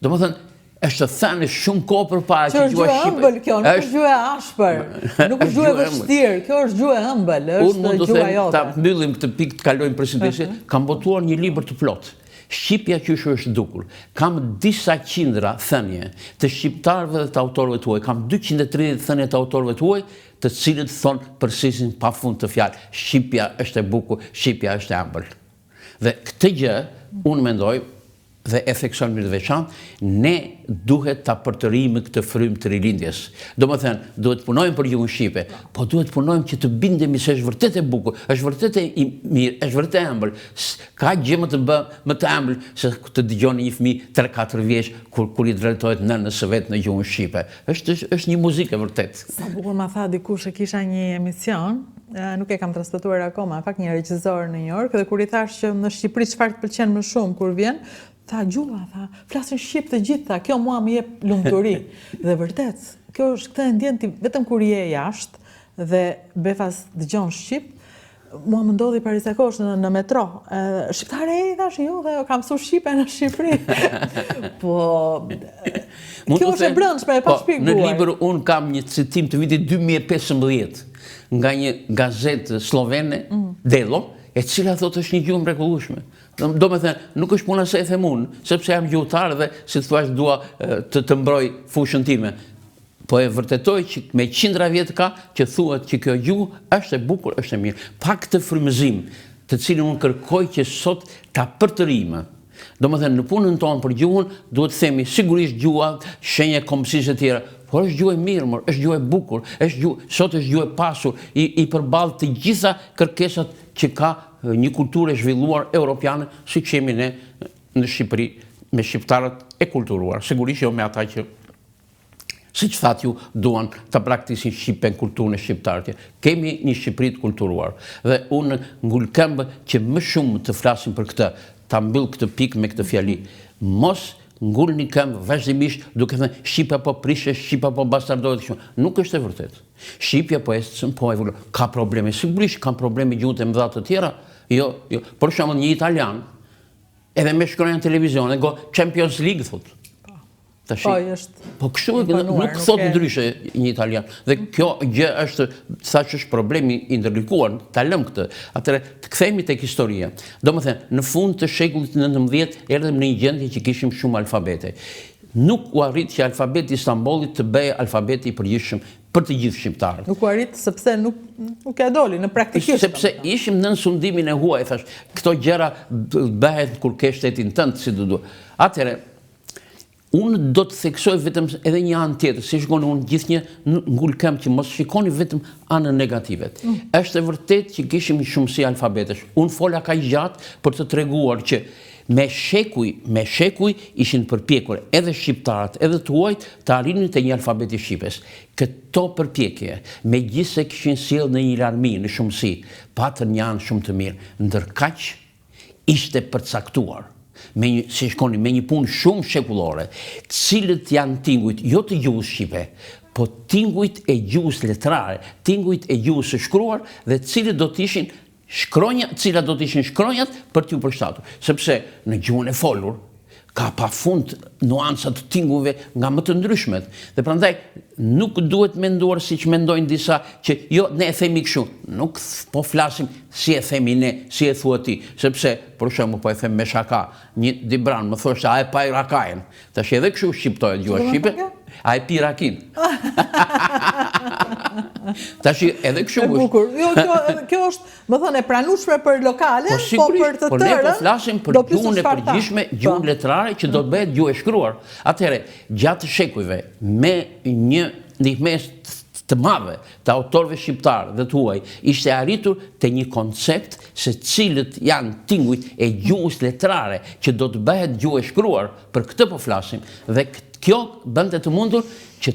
Domethënë, është thënë shumë kohë përpara që gjuha shqipe. Kjo është gjuhë e ëmbël kjo, nuk është gjuhë e ashpër, nuk është gjuhë e vështirë, kjo është gjuhë e ëmbël, është gjuha jote. Ta mbyllim këtë pikë të kalojmë përsëri, kam botuar një libër të plotë. Shqipja qysh është zhdukur. Kam disa qindra thënie të shqiptarëve dhe të autorëve të huaj. Kam 230 thënie të autorëve të huaj, të cilët thonë përsërisin pafund këtë fjalë. Shqipja është e bukur, shqipja është e ëmbël. Dhe këtë gjë unë mendoj dhe e theksoj në mënyrë të veçantë, ne duhet ta përtërijmë këtë frymë të rilindjes. Domethënë, duhet të punojmë për gjuhën shqipe, po duhet të punojmë që të bindemi se është vërtet e bukur, është vërtet e mirë, është vërtet e ëmbël. Ka gjë më të bë, më të ëmbël se të dëgjoni një fëmijë 3-4 vjeç kur kur i drejtohet nënës së vet në gjuhën shqipe. Është është një muzikë e vërtetë. Sa bukur ma tha dikush e kisha një emision, nuk e kam transmetuar akoma, në fakt një regjisor në New York dhe kur i thashë që në Shqipëri çfarë të pëlqen më shumë kur vjen, tha gjuha, tha, flasin shqip të gjithë, tha, kjo mua më jep lumturi. Dhe vërtet, kjo është këtë e ndjen ti vetëm kur je jashtë dhe befas dëgjon shqip, mua më ndodhi para disa kohësh në, në metro. Edhe, shqiptare i thashë jo, dhe kam mësuar shqipe në Shqipëri. po kjo është e brendshme, e po, pashpjeguar. Në libër unë kam një citim të vitit 2015 nga një gazetë sllovene, mm. Delo, e cila thotë është një gjuhë e mrekullueshme. Domethënë, nuk është puna se e them unë, sepse jam gjuhëtar dhe si të thuash dua të të mbroj fushën time. Po e vërtetoj që me qindra vjet ka që thuhet që kjo gjuhë është e bukur, është e mirë. Pa këtë frymëzim, të cilin unë kërkoj që sot ta përtërijmë. Domethënë, në punën tonë për gjuhën, duhet të themi sigurisht gjuha, shenjë e kombësisë e tjera, por është gjuhë e mirë, mor, është gjuhë e bukur, është gjuhë, sot është gjuhë e pasur, i, i përball të gjitha kërkesat që ka një kulturë e zhvilluar europiane, siç jemi ne në Shqipëri, me shqiptarët e kulturuar, sigurisht jo me ata që siç thatë ju, duan të braktisin shqipen, kulturën e shqiptarët. Kemi një Shqipëri të kulturuar. Dhe unë ngul këmbë që më shumë të flasim për këtë, ta mbyll këtë pikë me këtë fjali. Mos ngulni këmbë vazhdimisht duke thënë Shqipja po prishet, Shqipja po bastardohet kështu. Nuk është e vërtetë. Shqipja po ecën, po evoluon. Ka probleme, sigurisht kanë probleme gjuhët e mëdha të tjera. Jo, jo. Për shembull, një italian edhe me shkronja në televizion, e go Champions League thotë. Po. Tashi, po, është po kështu nuk thotë ndryshe një italian. Dhe kjo gjë është, thashë është problemi i ndërlikuar, ta lëmë këtë. Atëherë, të kthehemi tek historia. Domethënë, në fund të shekullit 19 erdhëm në një gjendje që kishim shumë alfabete. Nuk u arrit që alfabeti i Stambollit të bëhej alfabeti i përgjithshëm për të gjithë shqiptarët. Nuk u arrit sepse nuk nuk ia doli në praktikisht. Sepse ishim nën sundimin e huaj, thashë, këto gjëra bëhen kur ke shtetin tënd, si do duhet. Atëherë, Unë do të theksoj vetëm edhe një anë tjetër, si shikoni unë gjithnjë ngul këmbë që mos shikoni vetëm anën negative. Mm. Është e vërtetë që kishim një shumësi alfabetesh. Unë fola kaq gjatë për të treguar që me shekuj, me shekuj ishin përpjekur edhe shqiptarët, edhe të huajt të arrinin te një alfabet i shqipes. Këto përpjekje, megjithëse kishin sjellë në një larmi, në shumësi, patën një anë shumë të mirë. Ndërkaq, ishte përcaktuar me një, si shikoni, me një punë shumë shekullore, cilët janë tingujt, jo të gjuhës shqipe, po tingujt e gjuhës letrare, tingujt e gjuhës së shkruar dhe cilët do të ishin shkronja, cilat do të ishin shkronjat për t'iu përshtatur. Sepse në gjuhën e folur ka pafund nuanca të tingujve nga më të ndryshmet. Dhe prandaj nuk duhet menduar siç mendojnë disa që jo ne e themi kështu, nuk po flasim si e themi ne, si e thua ti, sepse për shembull po e them me shaka, një dibran më thoshte a e pi rakajën. Tash edhe kështu shqiptohet gjuha shqipe, a e pi rakin. Tash edhe kështu është. Bukur. Jo, kjo kjo është Me thënë, e pranueshme për lokale, po, po për të po tërën... Ne po flasim për gjuhën e përgjithshme, po. gjuhën letrare, që do të bëhet gjuhë e shkruar. Atëherë, gjatë shekujve, me një ndihmesë të madhe të autorëve shqiptarë dhe të huaj, ishte arritur te një koncept se cilët janë tingujt e gjuhës letrare që do të bëhet gjuhë e shkruar, për këtë po flasim, dhe kjo bënte të mundur që.